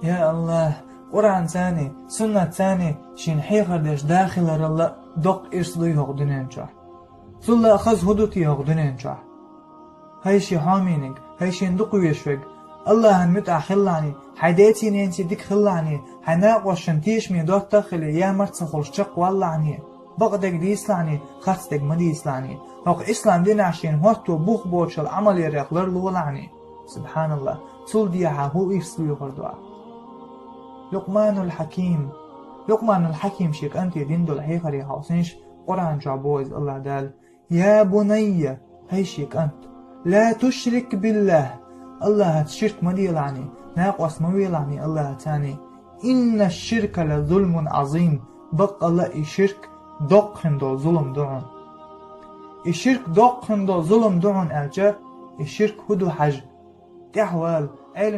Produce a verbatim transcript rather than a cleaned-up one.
Я Аллах, Къуръанцани, суннатцани шийна хьехар деш дахиларалла доккха ирс дуй хӀокху дуьнен чохь? Цулла а хаза хӀун ду те хӀокху дуьнен чохь? ХӀай шен хьомениг, хӀай шена дукха везаш верг, Аллахьан муьтӀахь хилалахьний, хьайн деций-ненаций дика хилалахьний, хьайн накъосташна тешаме доттагӀа а хилий, ямарта ца хуьлуш чекхвалалахьний, бакъдерг дийцалахьний, харцдерг ма дийцалахьний, хӀокху ислам динехь шена хӀотто бух боцуш йолу Ӏамал ярех ларлолахьний. Субханаллах, цул дехьа хӀун ирс лоьхур ду ахь? Лукъманул Хьаким. Лукъманул Хьаким шен кӀанте дина долу хьехаре хьовсийша, Къуръан чохь боху иза Аллах Дала: «Я бунайя, хӀай шен кӀант, ла тушрик биллахь, Аллахьаца ширк ма делахьаний, накъост ма велахьаний Аллахьацаний. Инна ширка ла зулмун Ӏазим, баккъалла а и ширк доккха хин долу зулам ду хьуна». И ширк доккха хин долу зулам ду хьуна аьлча, и ширк хӀун ду хьажа? ТӀаьхьавала, Ӏелам